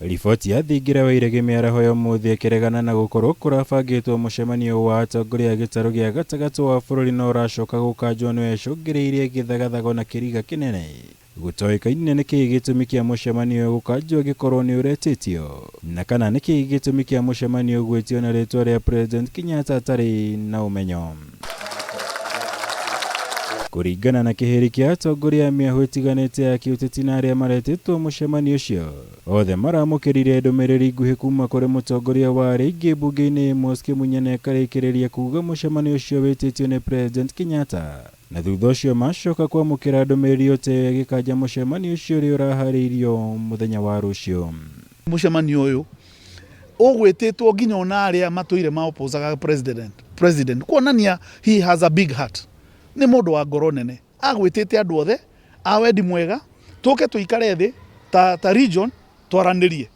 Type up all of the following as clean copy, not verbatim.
Riboti ya thingira wa iregi mĩaraho ya ũmũthĩ ĩkĩregana na gũkorwo kũrabangĩtwo mũcemanio wa atongoria a gĩtarũ gĩa gatagatĩ wa bũrũri no ũracoka gũkanjwo nĩwe ĩcũngĩrĩirie gĩthagathago na kĩriga kĩnene. Gũtoĩkaine nĩkĩĩ gĩtũmi kĩa mũcemanio ũyũ gũkanjwo angĩkorwo nĩ ũretĩtio, na kana nĩkĩĩ gĩtũmi kĩa mũcemanio gwĩtio na rĩtwa rĩa President Kenyatta atarĩ na ũmenyo. Kũringana na kĩhĩri kĩa atongoria a mĩahũ ĩtiganĩte ya kĩũteti na arĩa maretĩtwo mũcemanio ũcio, othe maramũkĩrire ndũmĩrĩri nguhĩ kuma kũrĩ mũtongoria wa arĩa aingĩ mbunge-inĩ Amos Kĩmunya na ĩkarĩkĩrĩria kuga mũcemanio ũcio wĩtĩtio nĩ President Kenyatta na thutha ũcio macoka kwamũkĩra ndũmĩrĩri o ta ĩyo ĩgĩkanja mũcemanio ũcio ũrĩa ũraharĩirio mũthenya wa rũciũ. Mũcemanio ũyũ ũgwĩtĩtwo nginya ona arĩa matũire ma opposaga president, president kuonania he has a big heart, nĩ mũndũ wa ngoro nene, agwĩtĩte andũ othe a wendi mwega tũke tũikare thĩ ta, ta region twaranĩrie.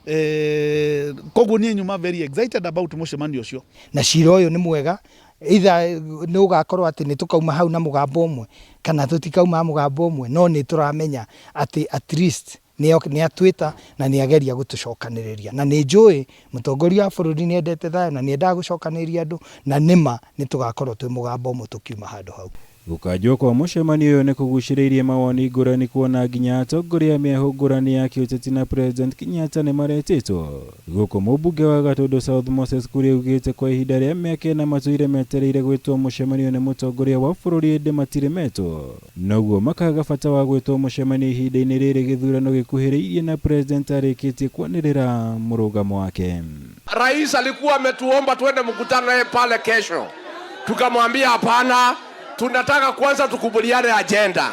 Eh, koguo niĩ nyuma very excited about mũcemanio ũcio. Na cira ũyũ nĩ mwega either nĩ ũgakorwo atĩ nĩ tũkauma hau na mũgambo ũmwe kana tũtikauma mũgambo ũmwe, no nĩ tũramenya atĩ at least nĩ atwĩta na nĩ ageria gũtũcokanĩrĩria. Na nĩ njũĩ mũtongoria wa bũrũri nĩ endete thayũ na nĩ endaga gũcokanĩrĩria andũ, na nĩma nĩ tũgakorwo twĩ mũgambo ũmwe tũkiuma handũ hau. Gũkanjwo kwa mũcemanio ũyũ nĩ kũgucĩrĩirie mawoni ngũrani kuona nginya atongoria a mĩahũ ngũrani ya kĩũteti na President Kenyatta nĩ maretĩtwo. Gũkũ mũmbunge wa Gatũndũ South Moses Kuria augĩte kwa ihinda rĩa mĩaka ĩna matũire metereire gwĩtwo mũcemanio nĩ mũtongoria wa bũrũri ĩndĩ matirĩ metwo. Noguo makaga bata wa gwĩtwo mũcemanio ihinda-inĩ rĩrĩ gĩthurano gĩkuhĩrĩirie na President arĩkĩtie kwanĩrĩra mũrũgamo wake. Rais alikuwa ametuomba tuende mkutano naye pale kesho, tukamwambia hapana, tunataka kwanza tukubaliane agenda.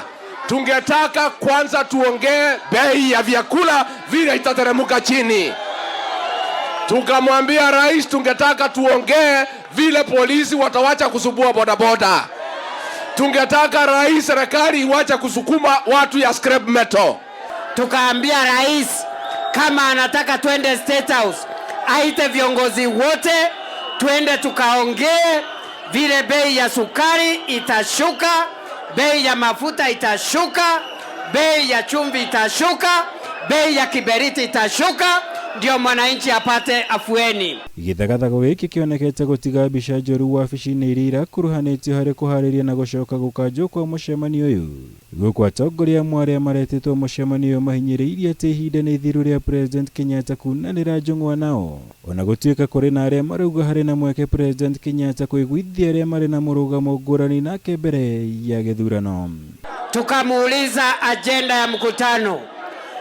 Tungetaka kwanza tuongee bei ya vyakula vile itateremuka chini. Tukamwambia rais tungetaka tuongee vile polisi watawacha kusumbua bodaboda. Tungetaka rais, serikali iwache kusukuma watu ya scrap metal. Tukaambia rais kama anataka twende State House aite viongozi wote twende tukaongee vile bei ya sukari itashuka, bei ya mafuta itashuka, bei ya chumvi itashuka, bei ya kiberiti itashuka, ndio mwananchi apate afueni. Gĩthagathago gĩkĩ kĩonekete gũtiga mbica njũru wabici-inĩ iria irakuruhanĩtio harĩ kũharĩria na gũcoka gũkanjwo kwa mũcemanio ũyũ. Gũkũ atongoria amwe arĩa maretĩtwo mũcemanio ũyũ mahinyĩrĩirie atĩ ihinda nĩ ithiru rĩa President Kenyatta kunanĩra njũng'wa nao. Ona gũtuĩka kũrĩ na arĩa marauga harĩ na mweke President Kenyatta kũiguithia arĩa marĩ na mũrũgamo ngũrani nake mbere ya gĩthurano. Tukamuuliza agenda ya mkutano,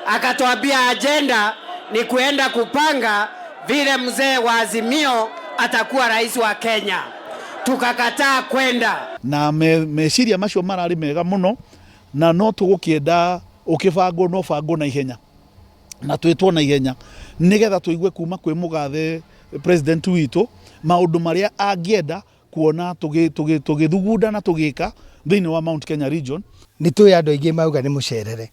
akatuambia agenda ni kuenda kupanga vile mzee wa Azimio atakuwa rais wa Kenya. Tukakataa kwenda. Na meciria macio mararĩ mega mũno na no tũgũkĩenda ũkĩbangwo no bangwo na ihenya na twĩtwo na ihenya nĩgetha tũigue kuma kwĩ mũgathe president witũ maũndũ marĩa angĩenda kuona tũgĩthugunda na tũgĩka thĩinĩ wa Mount Kenya region. Nĩ tũĩ andũ aingĩ mauga nĩ mũcerere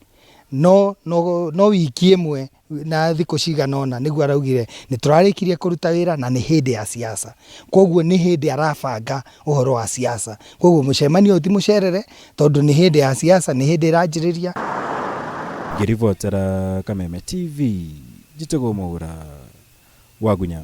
no, no, no wiki ĩmwe na thikũ cigana ũna nĩguo araugire nĩ tũrarĩkirie kũruta wĩra na nĩ hĩndĩ ya siasa, koguo nĩ hĩndĩ arabanga ũhoro wa siasa, koguo mũcemanio ũyũ ti mũcerere tondũ nĩ hĩndĩ ya siasa, nĩ hĩndĩ ĩranjĩrĩria. Ngĩribotera Kameme TV, njĩtagwo Mwaura Wagunya.